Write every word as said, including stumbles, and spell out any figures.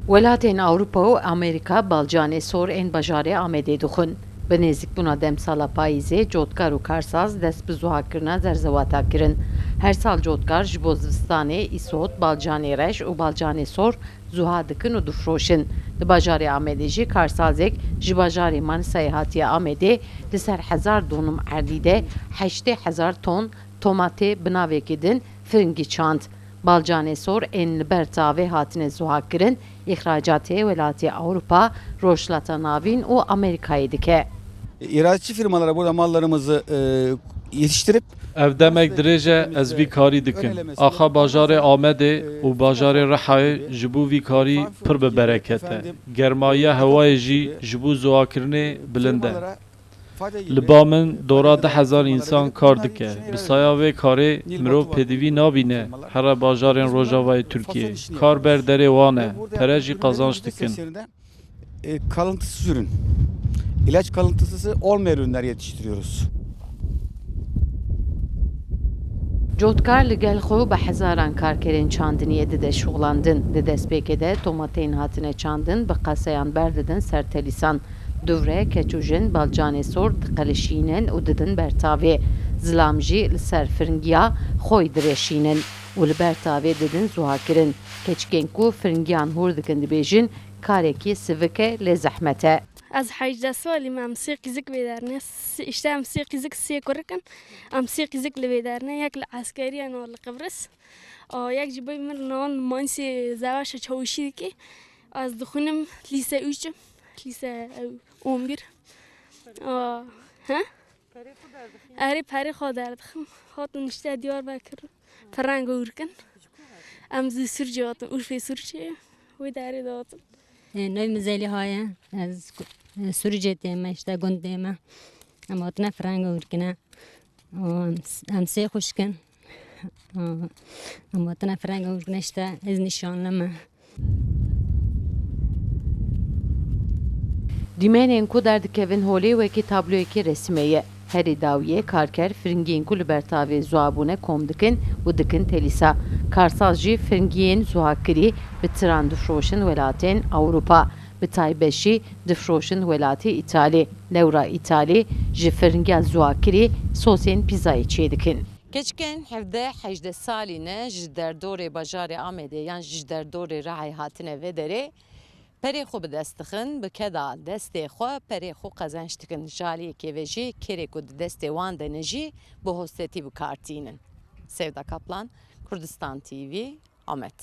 Welatên Ewropa û Amerîka balcanê sor ên bajarê Amedê dixwin. Bi nêzîkbûna demsala payîzê, cotkar û karsaz dest bi zuhakirina zerzewata kirin. Her sal cotkar ji bo zivistanê, îsot, balcanê reş û balcanê sor zuha dikin û difroşin. Li bajarê Amedê jî karsazek ji bajarê Manisayê hatiye Amedê, li ser hezar donum erdî de heştê hezar ton tomatê bi navekî din firingî çand. Balcanê sor ên li ber tavê hatine zuhakirin, îxracatê welatê Ewropa, Rojhilata Navîn û Amerîkayê dike. İhracatçı firmalara burada mallarımızı, e, yetiştirip Ev demek dirêj e, ez vî karî dikim. Axa bajarê Amedê û bajarê Rihayê ji bo vî karî pir bi bereket e. Germayiya hewayê jî ji bo zuhakirinê bilind e. Li ba min dora du hezar însan kar dike. Bi saya vê karê mirov pêdivî nabîne here bajarên Rojavayê Tirkiyê. Kar ber derê wan e, pere jî qazanç dikin. E, kalıntısız ürün. İlaç kalıntısı olmayan ürünler yetiştiriyoruz. Cotkar li gel xwe bi hezaran karkerên çandiniyê dide şixulandin. Di destpêkê de tomateyên hatine çandin bi qaseyan berdidin ser telîsan. Dûvre, keç û jin balcanê sor diqelişînin û didin ber tavê. Zilam jî li ser firingiya xwe dirêşînin û li ber tavê didin zuhakirin. Keçikên ku firingiyan hûr dikin dibêjin, karekî sivik e, lê zehmet e. Ez hejdeh salî me, em sê qîzik vê derne. S-, işte em sê qîzik, sê kurik in. Em sê qîzik li vê derne. Yek li eskeriya, niha li Qibris. A, yek ji bo min niha li Manisê zewaja çawişî dike. Ez dixwînim lîse üç im. Lîse, e, on bir. A, he? Erê, perê xwe derdixim. Hatin işte Diyarbekir. Pireng hûr kin. Em ji Sûrcê hatin, Urfê Sûrcê. Wê derê de hatin. Ê, navê min Zelîha ye. Ez ku-, e, Sûrcê tê me, işte gund tê me. Em hatine fireng hûr kine. Û em s-, em sê xwişk in. Û em hatine fireng hûr kine, işte ez nîşanli me. Dîmenên ku derdikevin holê wekî tabloyekî resimê ye. Herî dawiyê karker firingiyên ku li ber tavê zuha bûne kom dikin û dikin telîsa. Karsaz jî firingiyên zuhakirî bi tiran difroşin welatên Ewropa. Bi taybet jî difroşin welatê Îtalî. Lewra Îtalî ji firingiya zuhakirî sosên pîzayê çêdikin. Keçikên hevdeh hejdeh salî ne ji derdorê bajarê Amedê yan ji derdorê Rihayê hatine vê derê. Perê xwe bi dest dixin, bi keda destê xwe perê xwe qezenc dikin. Ji aliyekê ve jî kêrê ku di destê wan de ne jî bi hostetî bi kar tînin. Sevda Kaplan, Kurdistan T V, Amed.